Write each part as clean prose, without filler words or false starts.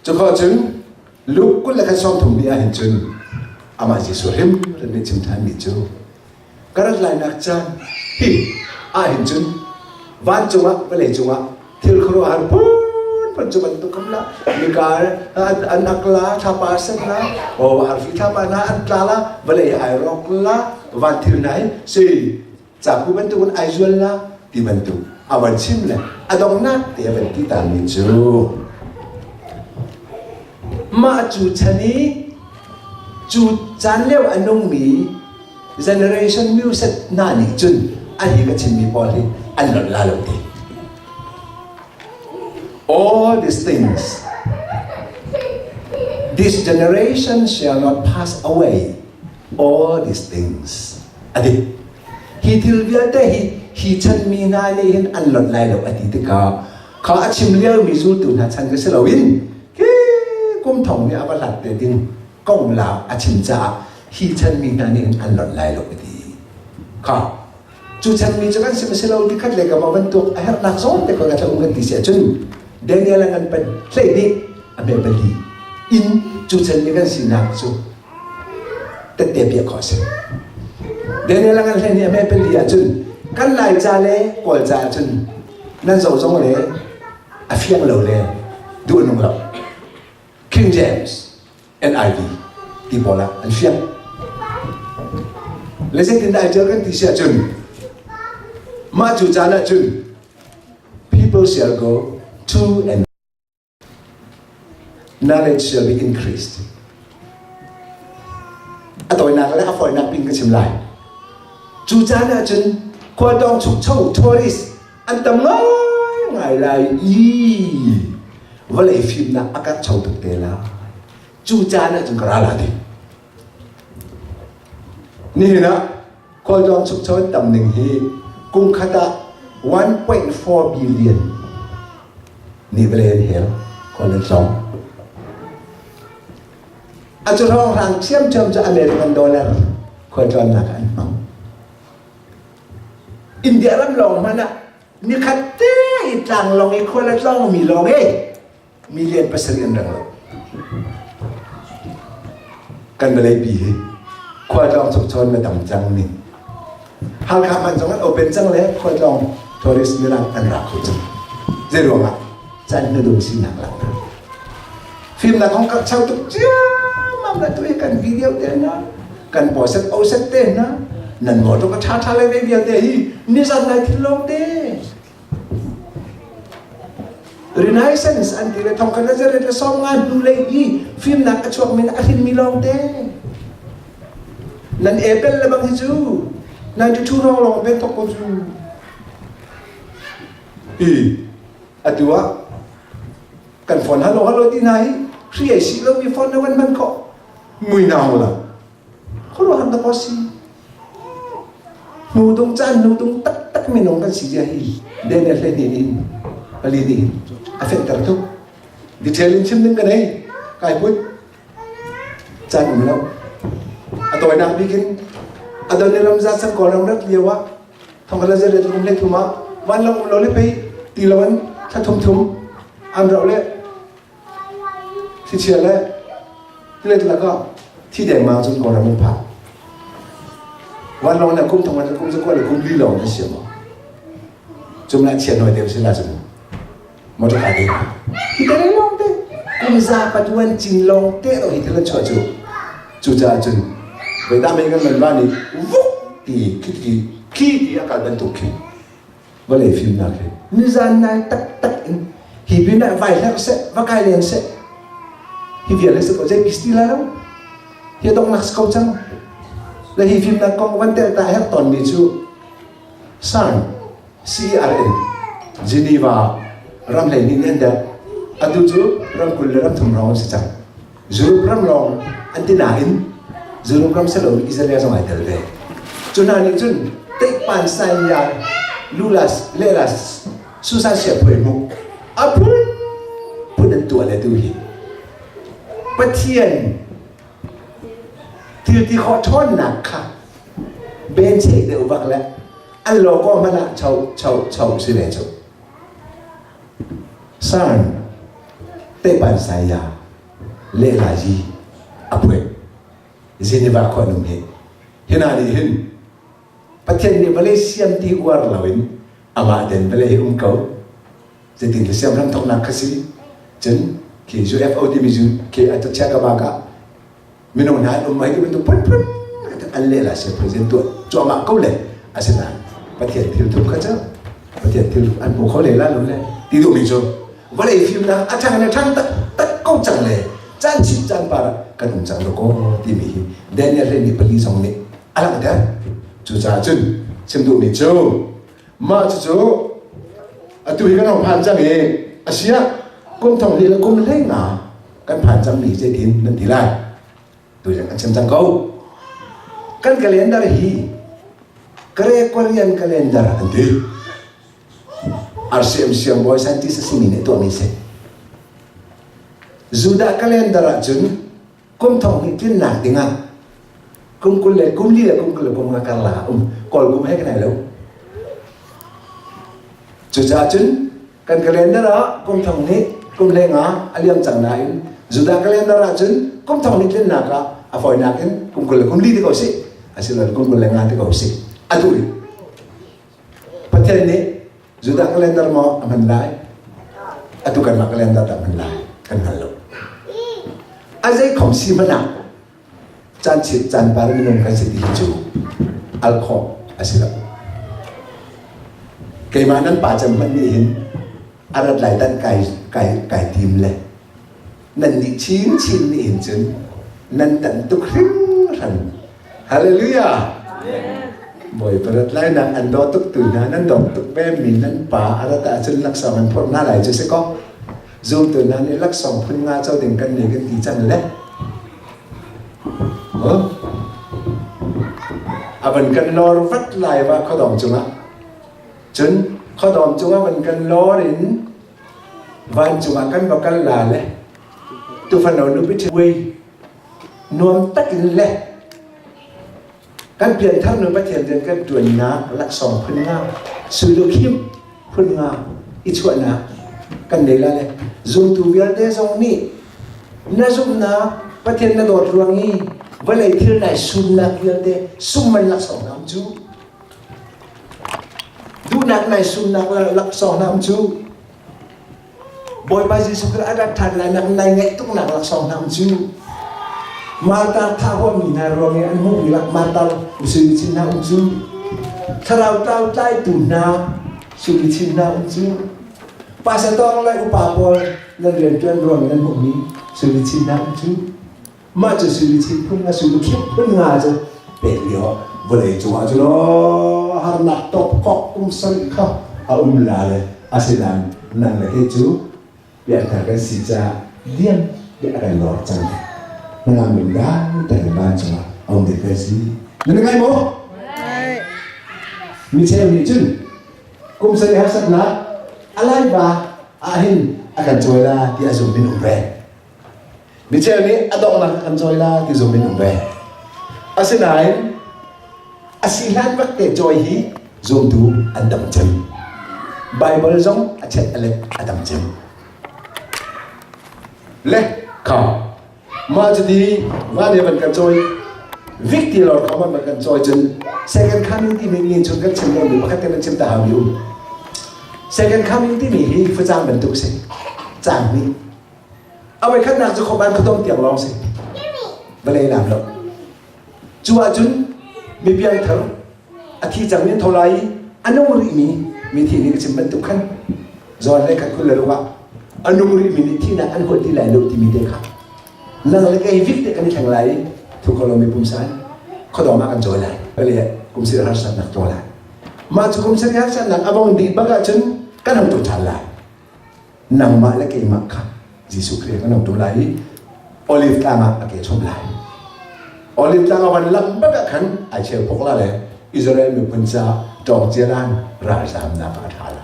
Cukhawh cun Luke 20 le khat 30 ni ahhin cun amah Jesuh hrim rin nih chim ṭhanmi cu ka rat lainak caan hi ahhin cun vancung ah vawlei cungah thil khuaruahhar phunphun cu bantuk kam la nika an ak la thlapa sen la o arfi thlapa hna an tla la vawlei ai rawk la van thil hna hi si caku bantukin ai zual la ti bantuk a van chim le a donghnak te a van ti ta mi cu mah cu chan i cu caan lio a nungmi generation music hna nih cun a hi ka chimmi pawl hi an lonh la lo ti. All these things, this generation shall not pass away. All these things. Adi. Hi thil vialte hi hi chan mi hna nih hin an lonh lai lo a ti tikah kha a chim lio mi zultu hna chan ka si loin khi kum thong nih a va hlat te ding konglam a chim caah hi chan mi hna nih hin an lonh lai lo a ti. Kha cu chan mi cu kan sim si lo ti khat le kam bantuk a herhnak zawn te ko ka um kan ti si ahcun Daniel a ngan pan hlei nih a me pali in cu chan mi kan sinak cu tette piak khawh a si. Daniel a ngan hlei nih a me pali ahcun kan lai ca le kawl ca ahcun nan zo zong le a fiang lo le duh nung lo. King James NIV ti pawl ah an fiang. Le zeitindah ai ṭial kan ti si ahcun mah cu caan ahcun people shall go to and knowledge shall be increased. A tawinak le a fawinak pin ka chim lai. Cu caan ahcun khualtawng chukcho tourist an tam ngaingai lai i vawlei fimnak a karhcho tuk te lai. Cu caan ahcun ka ral a ti. Nihin ah khualtlawng chukcho an tam ning hi kum khat ah 1.4 billion nih vawlei an hel khual an tlawng. A cu hrawnghrang ṭhiamṭhiam cu American dollar khualtlawnnak an hmang. India ram lawng hmanh ah nikhat te i tlanglawng i khual a tlawngmi lawng i million pasarih an reng lo. Kan vawleipi hi khualtlawng chukchawn na tam cang ni. Halkha hmanh zong an open cang le khualtlawng tourist mirang an ra kho cang. Zei ruangah caan hnudung sinak langhter. Fimnak hong kar chau tuk ciammam le tu hi kan video te hna kan pawset oset te hna nan motor ka ṭha ṭha le ve vialte hi nizan lai thil lawng te Renaissance an ti le thong khat le zeret le sawm nga hnu lei hi fimnak a chuak min a hrin mi lawng te nan Apple le bang hi cu 92 rong lawng ben thok ko cu i atu ah kan phone halo halo ti hna hi hri ai si lomi phone na van hman khawh mui nau la khuaruahhar dah si hnu dung caan hnu dung taktak minung kan si zia hi Daniel hlei nih in pali nih a fehter tuk detail in chim ding ka nei kai put caan um lo a tawinak bik in Adoniram Judson Kawlram rat lio ah Thongkhat le zelet kum le thum ah vanlawng um lo le pei ti lo in thla thum thum an rauh le thlichia le tilet lakah thi dengmang cun Kawlram an phan. Vanlawng na kum thong kum zakua le kum li lawng na siam cum la chiat noi deuh si la cum motor car te hi te lawng te kum za patuan cin lawng te ro hi thil an chuah cu Cucaah cun zeidah mei kan man va nih vuk ti khi ti khi ti a kal bantuk khi vawlei fimnak hi nizan nai taktak in hi pin ah vai hler seh va kai len seh hi vial hi si ko zei pisti lai lo hi donghnak si ko cang le hi fimnak kong van tel ta her ton mi cu CERN CERN Geneva ram hlei nih an deuh atu cu ram 20 le ram thum hrawng si cang Europe ram lawng an ti nain Europe ram si loin Israel zong ai tel ve. Cu hna nih cun Teihpan Sanya Lulas Lelas Susan Siaphuai hmuk a phunphun an tuah le tu hi Pathian thil ti khawh ṭhawnnak kha ben cheh deuh bak le an logo hmanh ah cho cho cho si ve cu. San. Tepan saya le lazi a phuai Geneva khua nung hi hina nih hin Pathian nih vawlei siam ti uar loin amah ten vawlei hi um ko. Zeitin le siam ram thoknak kha si. Cun khi UFO timi cu khi a chia ka bak ah minung hna an um mai ti bantuk phunphun an leh la se president tuah cuahmah ko le asinain Pathian thil thup kha cu Pathian thil thup an hmu kho le la lo le ti duhmi cu vawlei fimnak a ṭhang le ṭhang taktak ko cang le caan chim caan par ah kan um cang lo ko timi hi Daniel hlei ni pali zong nih a langhter. Cucaah cun chim duhmi cu mah cucu atu hi kan hong phan cang i a siah kum thong li le kum hlei nga kan phan cangmi zeitin nan ti lai tu kan chim cang ko. Kan calendar hi Gregorian calendar an ti. RCM siangbawi scientist a simi nih tuahmi si. Judah calendar ahcun kum thong hnih tlinnak dingah kum 20 le kum li le kum 20 le kum nga karlak ah um kawl kum he kan ai lo. Cucaah cun kan calendar ah kum thong hnih kum le nga a liam cang nain Judah calendar ah cun kum thong hnih tlinnak ah a fawinak in kum 20 le kum li ti ko sih asilole kum 25 ti ko sih a duh Pathian nih Judah calendar maw a hman lai? Atu kanmah calendar dah hman lai? Kan hngal lo. A zei khom si hmanh ah caan chit caan par minung kan si ti hi cu al khawh a si lo. Keimah nan pa cem hmanh nih hin a rat lai dan kai kai kai tim le nan nih chin chin nih hin cun nan tan tuk hringhran. Hallelujah! Bawipa rat lainak an daw tuk tu hna nan dawt tuk ve mi nan pa a rat ahcun laksawng an phorh hna lai cu si kaw zumtu hna nih laksawng phun nga co ding kan nei kan ti cang le a van kan lor vat lai va khuadawm cungah cun khuadawm cungah van kan lor in vancung ah kan va kal la le tufano nupi ṭhi nuam tak in le kan pianthar nun Pathian rian kan ṭuannak laksawng phun nga sui lukhim phun nga i chuahnak kan nei la le zumtu vialte zong nih na zumhnak Pathian na dawt ruang i vawlei thil nai sumnak vialte sum man laksawng na um cu duhnak nai sumnak laksawng na um cu Bawipa Jesuh Khrih a rat ṭhan lai nak nai ngaih tuknak laksawng hna um cu Martar thah huammi hna ruang i an hmuhmi lak martar suimichin hna um cu thlarau tlau tlaitu hna suimichin hna um cu pastor le upa pawl nan rianṭuan ruang i nan hmuhmi suimichin hna um cu Mah cu suiluchin phun nga suilukhim phun nga cu pek lio vawlei cungah cun aw harnak tawpkok um sarih kha a um la le asinain nang le kei cu pianthar kan si caah liam ti a kan lor cang hnangam lungdai tein vancung ah a um ding kan si. Nan ngai maw? Mi cheu nih cun kum sarih harsatnak a laiba ah hin a kan cawi la ti a zum in um ve. Micheu nih a donghnak kan cawi la ti zum in um ve. Asinain a si hlan bak te cawi hi zumtu an dam cem. Bible zong a chet a let a dam cem. Le kha mah cuti van he van kan cawi Vic ti lor kha man kan cawi cun second coming timi ni chun kan chim lomi pakhat te kan chim ta hau mi um. Second coming timi hi facang bantuk si. Cang nih A voikhatnak cu khuaban khuadawm tiang lawng si. Vawlei lam lo. Cu ahcun mi piangthar a thi cangmi an tho lai i a nung rihmi mithi nih ka chim bantuk khan zawn le khat khul le ruah a nung rihmi nih thihnak an huat ti lai lo timi te kha nang le kei vik te kan i thleng lai i thu kho lomi pumsa in khuadawm ah kan cawi lai vawlei ah kum sir harsatnak tong lai mah cu kum sir harsatnak a bong dih bak ahcun kan hong tu ṭhan lai Nangmah le keimah kha Jesuh Khrih kan tum lai i Olive tlang ah a ke chom lai. Olive tlang a van lam bak ah khan ai cheu phok la le Israel miphun ca tawng cialan ralzamnak ah a ṭha la.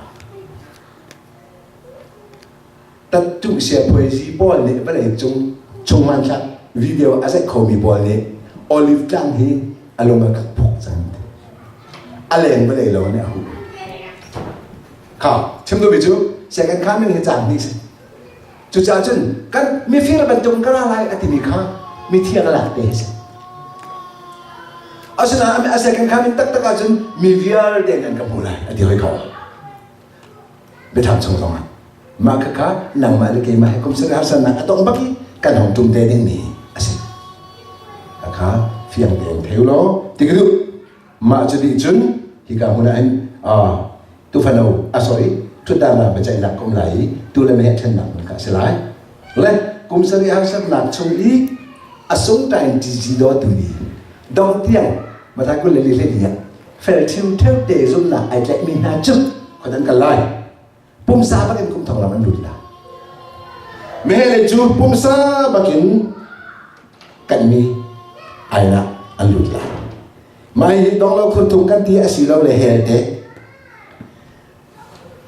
Tattu siapuaizi pawl nih vawlei cung chung hmanthlak video a zeih khomi pawl nih Olive tlang hi a lung a kak phok cang. A leng vawlei lo nih a huh. Kha chim duhmi cu second coming hi caan hnih si. Cucaah cun kan mifir bantuk ka ra lai a timi kha mithiang a lak te hi si. Asinain a second coming taktak ahcun mi vialte nan ka hmu lai a ti hoi ko. Biathlam chung zongah mah khakha nangmah le keimah he kum sarih harsatnak a tong bak i kan hong tum te dingmi a si. Khakha fiang tein thei u law ti ka duh. Mah cu dih cun hika hmun ah hin tufano a sorry ṭhutdan biaceihnak ka um lai i tu le meh ṭhennak hmun kha a si lai. Le kum sarih harsatnak chung i a sungtain ṭizi dawtu ni dong tiang Matthai 24 ah fel ṭhiuṭheu te zumnak ai tlaihmi hna cu khuat an kal lai. Pumsa bakin kum thong lam an lut lai. Meheh lei cu pumsa bakin kan mi ainak an lut lai. Mah hi donglo khurthum kan ti a si lo le hel te.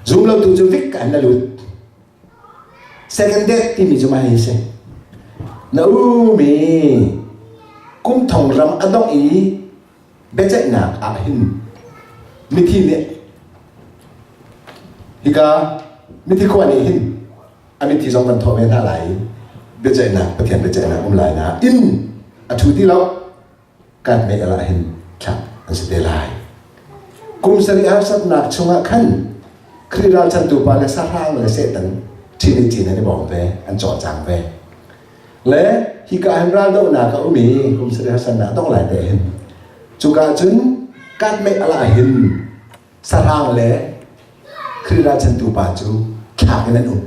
Zum lo tu cu vik an na lut. Second death timi cu mah hi si. Na u mi kum thong ram a dongh i biaceihnak ah hin mithi nih hika mithi khua nih hin a mithi zong kan thawh ve hna lai i biaceihnak Pathian biaceihnak um lai na inn a ṭhu ti lo kan meh ah hin thlak an si te lai kum sarih harsatnak chungah khan Khrih ralchantu pa le sahrang le Satan ṭhin in cin an i bawm ve an cawlcang ve Le hika hin raldohnak a um i kum sarih harsatnak dong lai te hin cuka cun katmeh ala hin sahrang le Khrih ralchantu pa cu thlak in an um.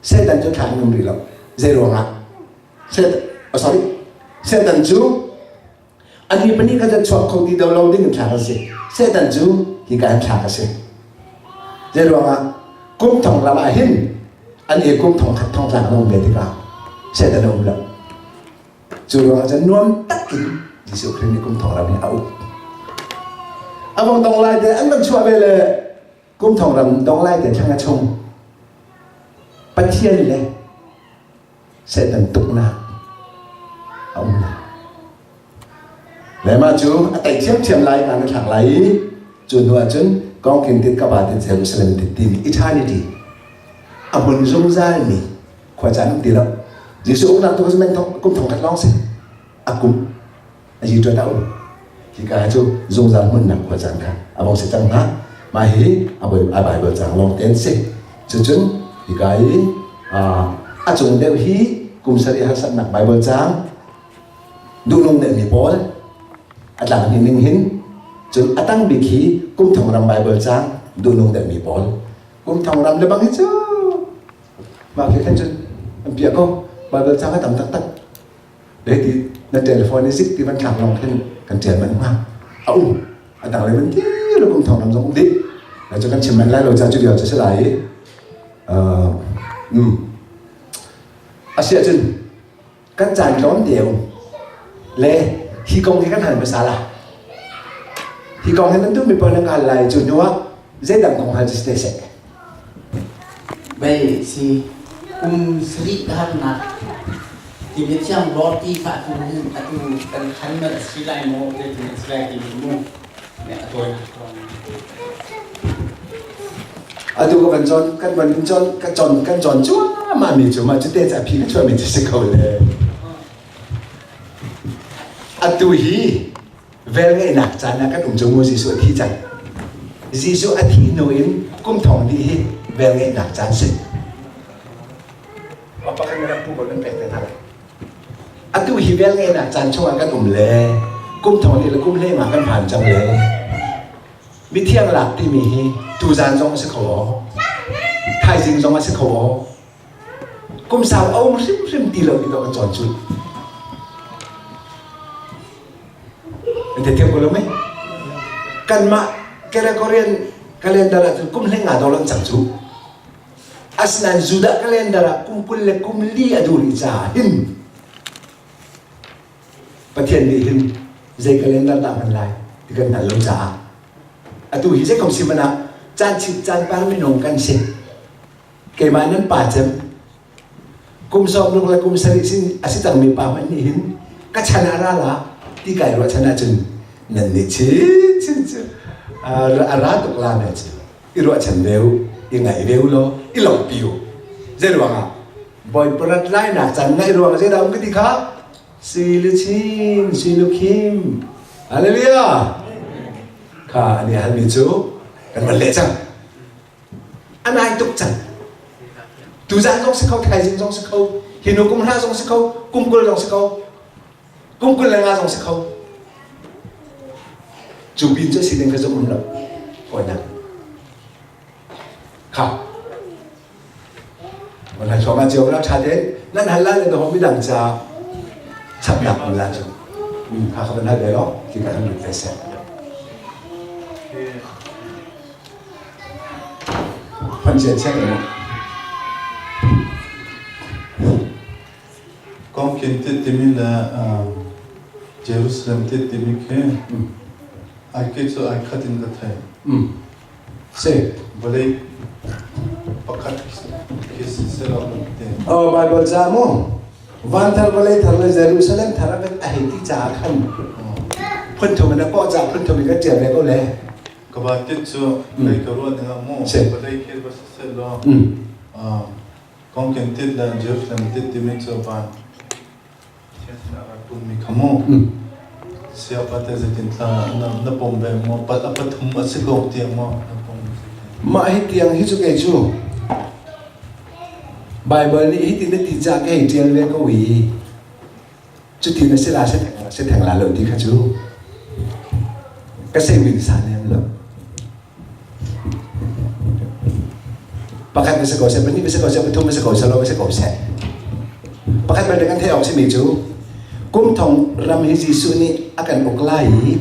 Satan cu thlak in um rih lo. Zei ruangah? Satan, oh sorry. Satan cu Annih pahnih kha cu chuak kho ti do lo ding in thlak an si. Satan cu hika in thlak a si. Zei ruangah kum thong ram ah hin an i kum thong khat thong tlak an um ve tikah Satan a um lo. Cu ruangah cun nuam tak in Jesuh Khrih nih kum thong ram hi a uk. A vong dong lai te an van chuah ve le kum thong ram dong lai te thlang a chung Pathian le Satan tuknak a um lai. Le mah cu a tei thiamthiam lai na na thlak lai i cu hnu ah cun kongking tit ka ba tit Jerusalem tit timi eternity a hmun zungzal mi khua caan um ti lo. Jesuh uknak tu cu kum thong khat lawng si. A kum a yi ṭuan a um. Hika cu zungzal hmunnak khua caan kha a vong si cang hnga. Mah hi a Bible cang lawng te an si. Cucun hika i a cung deuh hi kum sarih harsatnak Bible cang duhnung deuhmi pawl a tlang hnih ning hin cun a tang bik hi kum thong ram Bible cang duhnung deuhmi pawl kum thong ram le bang hi cu mah khi khan cun an piah ko Bible cang a tam taktak Hiti na telephone i zik ti van thlak lawng khin kan ṭial manh hnga. A um. A dang le van ti lo kum thong ram zong um dih. Na cu kan chim manh lai lo ca cu lio cu si lai i. A si ahcun kan caan tlawm te um. Le hi kong hi kan hal hmasa la. Hi kong hi nan duhmi paoh nan ka hal lai cu hnu ah zeidang kong hal cu si te seh. Bei si kum sarih harnak ti mithiang lawr ti kha atu hin atu kan khan mat a si lai maw zeitin a si lai timi mu a tawinak Atu ka van cawn kan van in cawn ka cawn kan cawn cuahmah mi cu mah cu te ca phi ka chuah mi cu si ko le atu hi Velngeihnak caan ah kan um cu mu Jesuh a thi cang. Jesuh a thih hnu in kum thong dih hi velngeihnak caan si. Pakhat na rak pu ko nan pek te hna lai. Atu hi velngeihnak caan chungah kan um le kum thong dih le kum hlei ma kan phan cang le mithiang lak timi hi tuzaan zong a si kho aw thaizing zong a si kho aw Kum sau a um hrimhrim ti lo ti kan cawn cu. Nan thiam ko lo mei? Kanmah Gregorian calendar ah cun kum hlei nga dawr an cang cu. Asinain Judah calendar ah kum 24 a dur i caah hin Pathian nih hin zei calendar dah hman lai ti kan hngalh lo caah atu hi zei kom si hmanh ah caan chit caan par minung kan si. Keimah nan pa cem kum 60 le kum sarih sin a si cangmi pa hmanh nih hin ka chan ah ra la ti kai ruahchan ahcun nan nih chin chin cu a ra tuk la me cu i ruahchan ve u i ngaih ve u law i lawmhpi u zei ruangah? Bawipa rat lainak caan ngaih ruang zeidah um ka ti kha? Sui luchin, sui lukhim. Hallelujah! Kha an i halmi cu kan van leh cang. A nai tuk cang. Tuzan zong si kho, thaizing zong si kho, hi nu kum hla zong si kho, kum 20 zong si kho, kum 25 zong si kho. Cu pin cu si ding ka zum um lo. Hawinak. Kha. Van hal thluahmah cio la ṭha tein nan hal lai le na midang ca chapnak um la cu. Kha kha van hal ve law khi ka han lut ve seh. Hon chen chek mu. Kongkin ti timi le Jerusalem ti timi khi ai ke cu ai khat in ka thei. Si. Vawlei pakhat khi siselaw kan ti. Oh, Bible ca mu. Van thar vawlei thar le Jerusalem thar a a hei ti caah khan phun thum in a pawh caah phun thum in kan ṭial ve ko le. Ka ba tit cu kei ka ruah ning ah mu vawlei khi va siselaw kongken tit le Jerusalem tit timi cu van Tummi kha mu siapa te zeitin tla na pom ve maw pat a pathum a si ko tiang maw na pom? Mah hi tiang hi cu kei cu Bible nih hitin a ti ca ka hei ṭial ve ko i cutin a si la si theng la lo ti kha cu ka sehmin sa lem lo. Pakhat na si ko seh, pahnih na si ko seh, pathum na si ko seh, lo na si ko seh. Pakhat bal kan theih awk simi cu kum thong ram hi Jesuh nih a kan uk lai i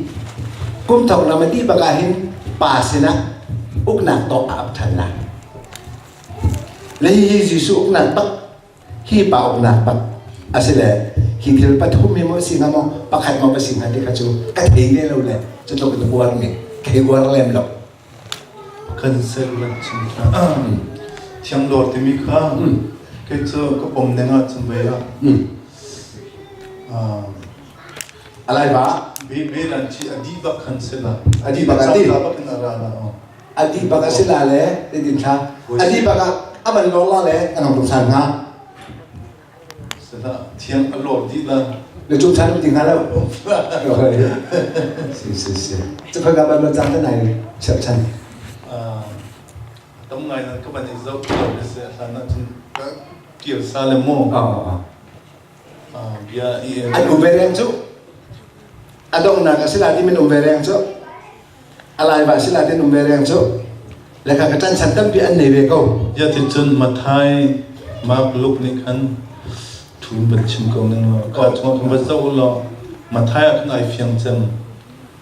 kum thong ram a dih bak ah hin pa sinah uknak tawh a ap ṭhan lai. Le hihi Jesuh uknak bak hi pa uknak bak a si le hi thil pathum hi maw si hnga maw pakhat maw ka si hnga ti kha cu ka thei ve lo le cu tluk in uar mi thei uar lem lo. Kan sel lan chim thiang dawr timi kha kei cu ka pom ding ah cun vei ah alai ba be be lan chi adi bak khan se la adi bak adi bak in ara la. Adi bak a si la le tin thla adi bak ah aman lor la le anong tum san nga. Sala thiang a lor dih la. Le chung chan ti nga lo. Si si si cu khoi ka ban lo cang te nai chep chan. Tam ngai nan ka ban i zoh lo le se hlan ah cun kir sa le mu bia i. An um ve reng cu a donghnak a si la ti min um ve reng cu a laiva si la tin um ve reng cu le kha ka ṭan chan tampi an nei ve ko. Ya ti cun Mathai, Mark, Luke nih khan thun van chim ko ning law ka chung kan va zoh law Mathai ah khan ai fiang cem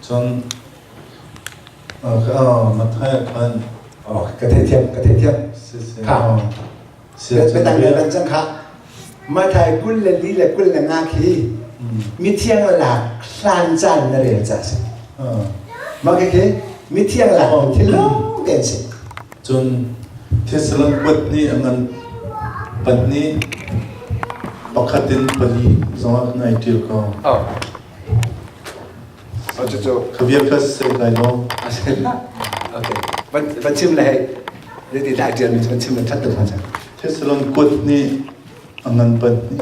cun Mathai ah khan. Oh, ka thei thiam, ka thei thiam. Kha biadang le ban cang kha Mathai 24 le 25 khi mithiang lak hlan caan na rel ca si. Mah khi mithiang lak thil lawng te an si. Cun Thessalon kuat nih a ngan pahnih pakhat in pali zong ah kan ai ṭial ko. Oh. Oh, cu cu. Khavia kha seh lai law. Okay. Van chim le hei. Zeiti dah ṭial mi cu van chim le ṭhat tuk hna cang. Thessalon kuat nih a ngan pahnih.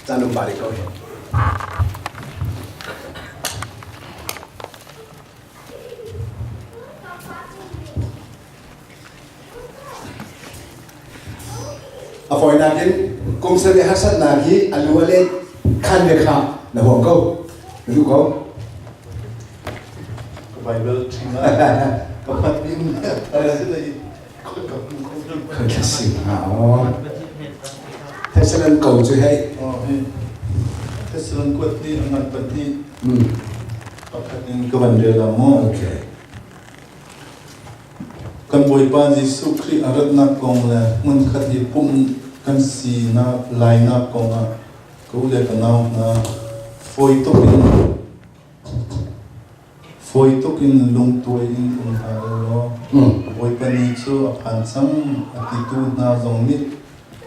Caan um bari ko hi. A fawinak in kum sarih harsatnak hi a lu a let khan ve kha na huam ko, na duh ko. Ka Bible ṭhing ah ka hmat in Ka si hnga aw. Thessalon ko cu hei. Thessalon kuat nih a ngan pahnih pakhat in ka van rel la mu. Okay. Kan Bawipa Jesuh Khrih a ratnak kong le hmunkhat i pumh kan sinak lainak kongah ka u le ka nau hna, fawi tuk in fawi tuk in lungtuai in um hna u law Bawipa ni cu a phan cang a titu hna zong nih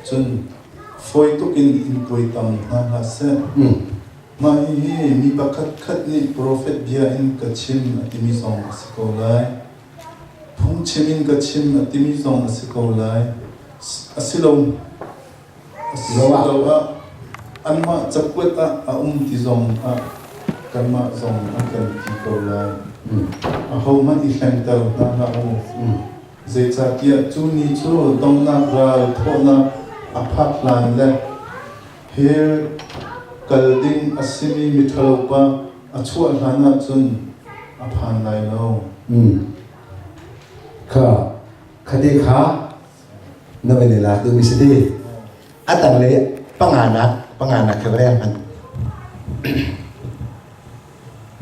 cun fawi tuk in in tuaitam hna hlah seh. Mah hihi mi pakhatkhat nih profet bia in ka chim a timi zong a si ko lai. Phungchim in ka chim a timi zong a si ko lai. Asiloah anmah cakuat ah a um ti zong ah kanmah zong an kan ti ko lai. Ahohmanh i hlengter hna hlah u. Zeicahtiah cu ni cu donghnak ral thawhnak a phak hlan le hell kal ding a simi miṭhalopa a chuah hlan ahcun a phan lai lo. Kha khate kha na van i lak duhmi si ti. A tanglei panganak panganak kha va rel hmanh.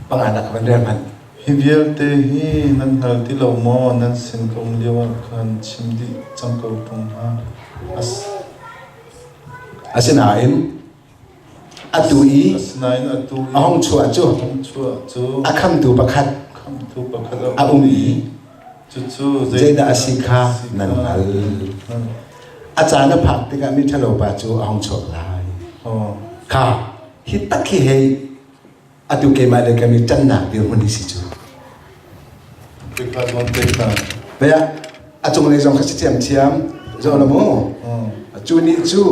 Panganak kha van rel hmanh. Hi vialte hi nan hngal ti lo maw? Nan sin ka um lioah khan chim dih cang ko ṭung hna. Asinain atu i Asinain atu i a hung chuah cu hung chuah cu a khamtu pakhat khamtu pakhat a um i cucu zeidah a si kha nan hngal. A caan a phak tikah miṭhalo pa cu a hung chuak lai. Oh. Kha hi tak hi hei atu keimah le kami ṭannak dirhmun hi si cu. Kika zawn te kha. Bia a cunglei zong kha si thiamthiam zo la mu. Cu nih cu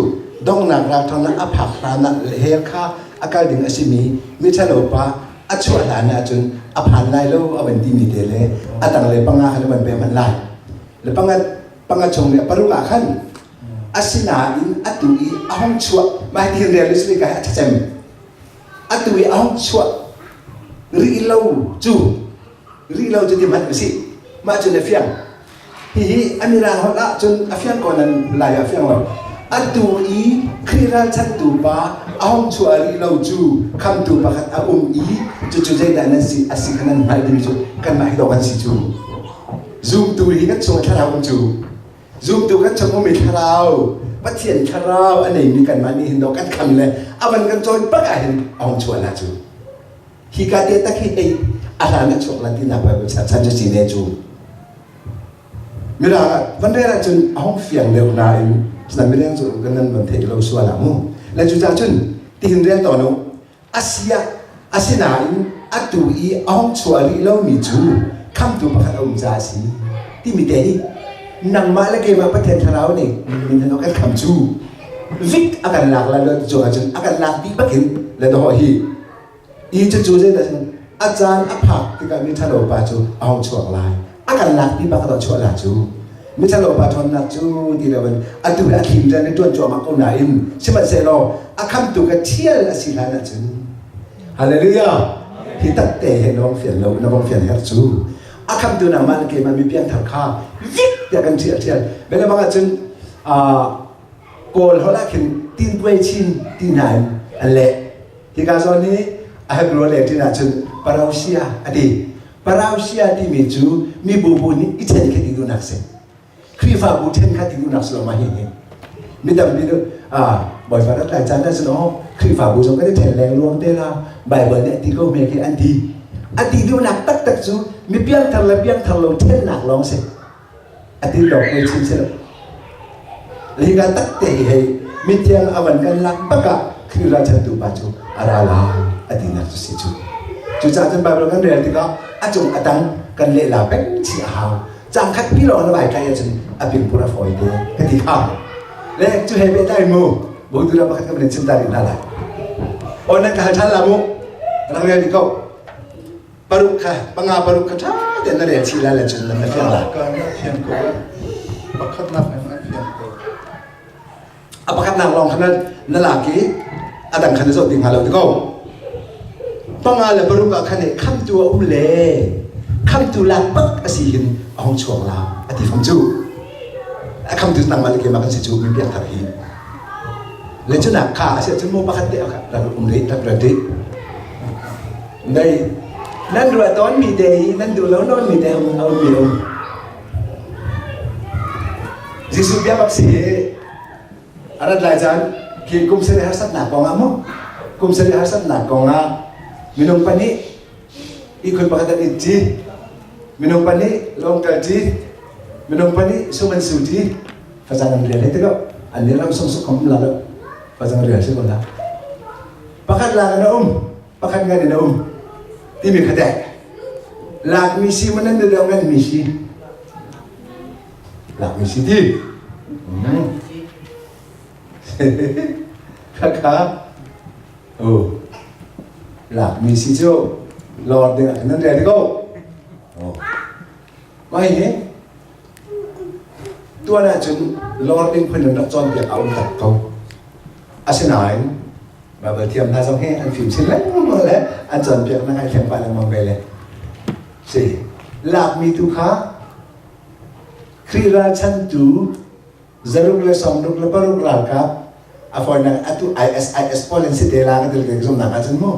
donghnak ralthawngnak a phak hlan ah hell kha a kal ding a simi miṭhalo pa a chuah hlan ahcun a phan lai lo a van timi te le a tanglei panga khan a van pek hmanh lai. Le panga panga chung le paruk ah khan asinain atu i a hung chuah mah hi rel ni ka a ṭhacem atu i a hung chuah rih lo cu rih lo cu ti hmanh usih mah cu na fiang hihi a mirang holh ah cun a fiang ko nan lai ah fiang lo atu i Khrih ralchanhtu pa a hung chuah rih lo cu khamtu pakhat a um i cucu zeidah nan si a si kha nan hngalh timi cu kanmah hi dawh kan si cu zumtu hi kan chung thlarau um cu zumtu kan chung ummi thlarau Pathian thlarau a neimi kanmah nih hin dawh kan kham le a van kan cawn bak ah hin a hung chuah la cu hi ka te tak hi hei a hlan a chuak la ti nak Bible chan cu si ne cu mirang ah van rel ahcun a hung fiang deuh nain sinan mirang cu kan nan van theih lo sual ah mu le cu ca cun tihin rel tawn u Asia asinain atu i a hung chuah rih lomi cu khamtu pakhat a um caah a si timi te hi nangmah le keimah Pathian thlarau nih min han kan kham cu vik a kan lak lai lo ti cu ahcun a kan lak dih bakin le dawh hi i cucu zeidah a caan a phak tikah mi ṭhalo pa cu a hung chuak lai a kan lak dih bak a chuah la cu Miṭhalo pa ṭhawnnak cu ti loin atu hi a thlim rian i ṭuan cuahmah ko nain sihmanhsehlaw a khamtu ka ṭhial a si hlan ahcun Hallelujah! Hi takte he na vong fian lo na vong fian herh cu a khamtu nangmah le keimah mi piangthar kha vik tiah kan ṭhial ṭhial bialamang ahcun Kawl holh ah khin tintuai chin ti hna in an leh hika zawn hi a Hebrew le ṭin ahcun parousia a ti Parousia timi cu mibu bu nih i ṭhen kha ti duhnak si. Khrihfabu ṭhen kha ti duhnak si lo ma hihi. Mi tampi cu ah Bawipa rat lai caan ah cun aw Khrihfabu zong kan i ṭhen leng luang te la Bible nih a ti ko hme khi an ti. A ti duhnak taktak cu mi piangthar le piangthar lo ṭhennak lawng si. A ti lawng ko chim si lo. Hika takte hi hei mithiang a van kan lak bak ah Khrih ralchantu pa cu a ra lai a tinak cu si cu. Cucaah cun Bible kan rel tikah a cung a tang kan lehla peng chih a hau. Cang khat pi lawng na vai tlai ahcun a pingpur a fawi te ka ti kha. Le cu he pehtlai mu Bawtu ram pakhat ka van in chim ta rih hna lai. Aw nan ka hal ṭhan la mu. Rak rel dih ko. Paruk kha panga paruk kha ṭha tein na rel chih lai le cun na fiang lai. Ka na fiang ko. Pakhatnak in an fiang ko. A pakhatnak lawng kha na lak i a dang kha na zoh ti hnga lo ti ko. Panga le paruk ah khan khamtu a um le khamtu lak bak a si hin a hung chuak la a ti fam cu. A khamtu nangmah le keimah kan si cu mi piangthar hi. Le cunak kha a si ahcun maw pakhat te rak um rih rak rat rih. Nei nan ruah tawn mi te hi nan duh lo nawn mi te a um mi um. Jesuh bia bak si a rat lai caan khi kum sarih harsatnak kong ah mu kum sarih harsatnak kong ah minung pahnih ihkhun pakhat an it ṭi minung pahnih lawng kal ṭi minung pahnih sum an su ṭi facang an rial he ti lo an nih ram sung suk khom la lo facang rial si ko la pakhat lak in a um pakhat ngan in a um timi kha dek lakmi si maw nan deuh nganmi si. Lakmi si ti. Khakha oh lakmi si cu lor ding ah nan ready ko. Oh. Mai hi tuan ahcun lor ding phun in rak cawnpiak a um tak ko. Asinain Baibal thiam hna zong hi an fim chin lengmang le an cawnpiak na ngai thleng pah lengmang ve le. Si lakmi tu kha Khrih ralchantu 166 ralkap a fawinak atu ISIS pawl in si te la ka til ke zumnak ahcun mu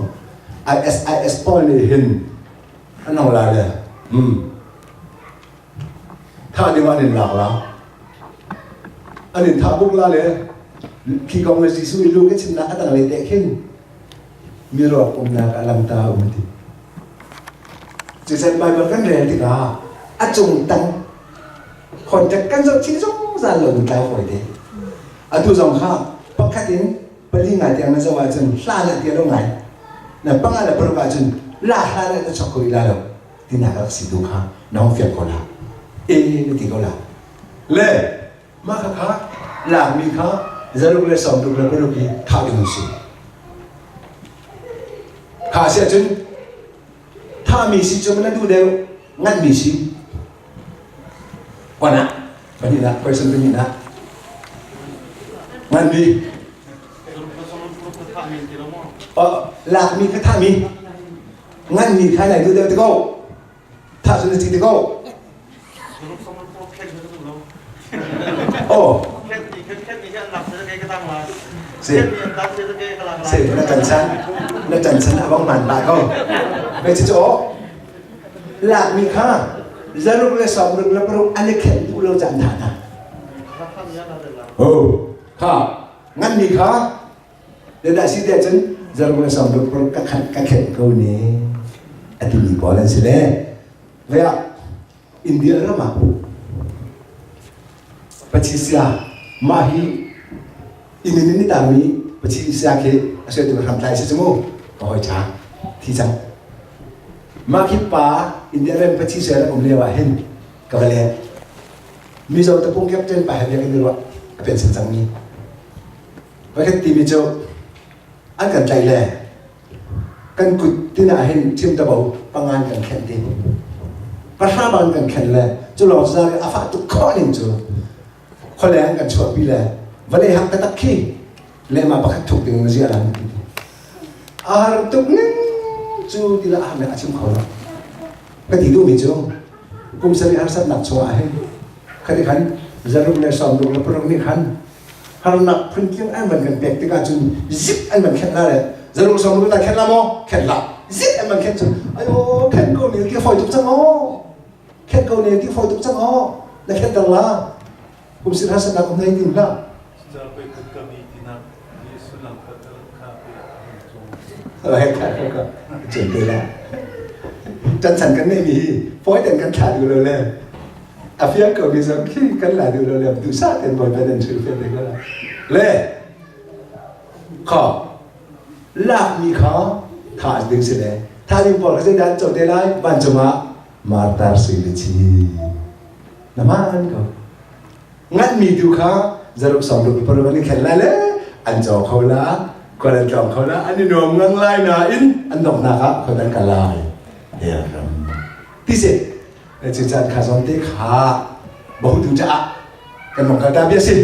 ISIS pawl nih hin an hong la le thah ding an in lak la an in thah buk la le khi kong le Jesuh i lu ka chimnak a tanglei te khin mi rawk umnak a lamta um ti Cucan Baibal kan rel tikah a cung tang contact kan zoh chih zungzal lo in tlai fawi te. Atu zong kha pakhat in pali ngai tiang na zoh ahcun hla lah ti lo ngai. Na panga le paruk ahcun la hla lah na chok ko ila lo tinak rak si tu kha na hong fiang ko la. E na ti ko la. Le mah kha kha lakmi kha 166 hi thah ding si. Kha si ahcun Thahmi si cu na duh deuh nganhmi si. One ah pahnihnak question pahnihnak nganhmi oh lakmi kha thahmi nganhmi kha nai duh deuh ti ko thah cu na ci ti ko oh Si. Si, na ṭan chan. Na ṭan chan a bang man pah ko. Ve cu cu lakmi kha 166 an i khenh duh lo caan tha hna. Oh, kha nganmi kha dah si te cun 166 ka khan ka khenh ko ne. A timi pawl an si le. Ve ah India ram ah Pachisia mah hi inn in ni tangmi Pachisia khi a suaitu hramtlai si cu mu ka hoi ṭha thi cang mah khi pa India ram Pachisia ram um lio ah hin ka va leng Mizo tapung captain pa he biakinn ruah a pension cangmi va kan timi cu an kan tlaih le Kan kut tin ah hin thimtabo pangan kan khenh ding. Pahra bang kan khenh le cu lawng zar a fah tuk khawh ning cu khualeng kan chuahpi le vawlei hak taktak khi lehmah pakhat thuk ding zia lam ti. A har tuk ning cu ti la har a chim kho lo. Ka ti duhmi cu kum sarih harsatnak chungah hin khati khan 166 nih khan harnak phuntling an van kan pek tikah cun zip an van khenh la le zaruk sawm na khenh la maw khenh la zip an van khenh cun ayo khenh ko ne ti fawi tuk cang aw khenh ko ne ti fawi tuk cang aw na khenh dang la kum sin harsatnak um nei tin la Chan chan kan neih mi hi fawi ten kan thlah duh lo le a fiang ko mi zong khi kan la duh lo le duhsah ten bawipa nan chul fian te ko la le kha lak mi kha tha ding si le tha ding pawl kha zeidah an co te lai vancung ah martar sui le chi na man ko nganmi tu kha zaruk sawm ruk paruk an i khen lai le an caw kho la khual an tlawng kho la an i nuam ngang lai nain an donghnak ah khual an kal lai ram ti si cu caan kha zawn te kha bahutu caah kan hong kal ta bia si.